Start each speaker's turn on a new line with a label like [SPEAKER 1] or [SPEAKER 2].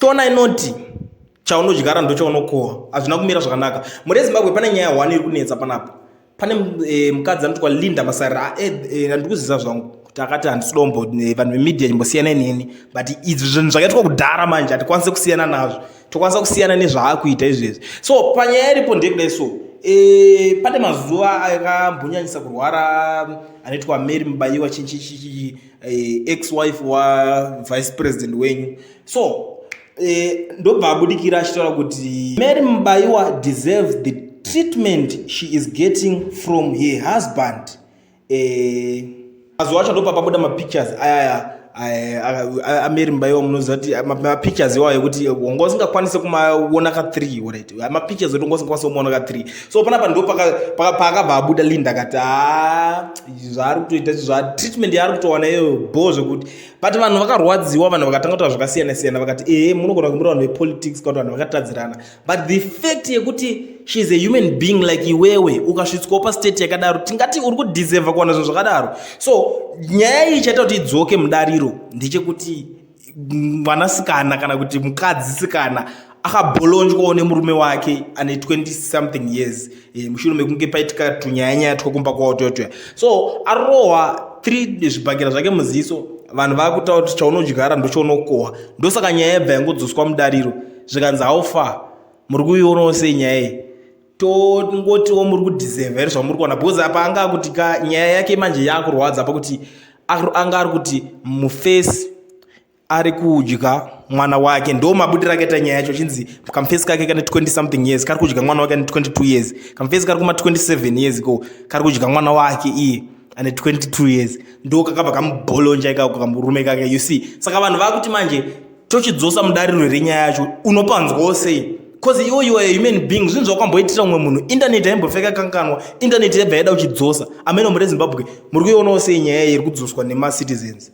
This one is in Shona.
[SPEAKER 1] Shona inoti chaunodyara ndochaunokohwa, hazvina kumira zvakanaka. Mhuri yeZimbabwe, pane nyaya one iri kunetsa panapa. Pane mukadzi anotwa Linda Masarira, handikuzivisa zvangu kuti akati handisi dombo, vanhu vemedia chimbosiyana neni, but izvi zvinhu zvakaitwa kudhara, manje hatikwanisi kusiyana nazvo, tokwanisa kusiyana nezvaakuita izvezvi. So panyaya iripo ndeyekudai. So pane mazuva akambonyanyisa kurwara anoitwa Mary Mubayiwa, chichichichi, ex wife wavice president wenyu. So ndobva abudikira achitaura kuti Mary Mubayiwa deserves the treatment she is getting from her husband. Mazuva acho ndobva pabuda mapictures ayaya aMary Mubayiwa. Munoziva kuti mapictures iwayo ekuti wanga usingakwanisi kumaona ka3, right? Mapictures ekuti wanga usingakwanisi kumaona ka3. So panapa ndo paakabva abuda Linda akati, ha, zvaari kutoita, zva treatment yaari kutowana iyoyo bho zvekuti. But vanhu vakarwadziwa, vanhu vakatanga kutaura zvakasiyana siyana, vakati ehe, munogona kumira vanhu vepolitics kana kuti vanhu vakatadzirana, but the fact yekuti she is a human being like iwewe, ukasvitswawo pastate yakadaro, tingati uri kudeserva kuwana zvinhu zvakadaro. So nyaya iyi chaita kuti idzoke mudariro ndechekuti mwanasikana kana kuti mukadzisikana akabholonjwawo nemurume wake ane 20 something years, mushure mekunge paitika tunyaya-nyaya twakumba kwavo totoya. So arohwa 3 zvibhakera zvake muziso. Vanhu vakutaura kuti chaunodyara ndochaunokohwa. Ndosaka nyaya yabva yangodzoswa mudariro, zvikanzi, "How far muri kuionawo sei nyaya iyi? Tongotiwo muri kudeserva here zvamuri kuwana?" Because apa anga akuti ka nyaya yake manje yaakurwadza pakuti anga ari kuti mufesi ari kudya mwana wake. Ndo mabudiro akaita nyaya yacho, chinzi kamufesi kake kane 20 something years kari kudya mwana wake ane 22 years, kamufesi kari kuma 27 years ko kari kudya mwana wake iye ane 22 years. Ndo kakabva kamubholonja ikako kamurume kake, you see. Saka vanhu vakuti manje tochidzosa mudariro renyaya yacho, unopanzwawo sei? 'Cause iwo you are a human being. Zvinhu zvawakamboitira umwe munhu, internet haimbofeka kanganwa, internet yabva yaida uchidzosa amene. Muri Zimbabwe, muri kuionawo sei nyaya iri kudzoswa nemacitizens?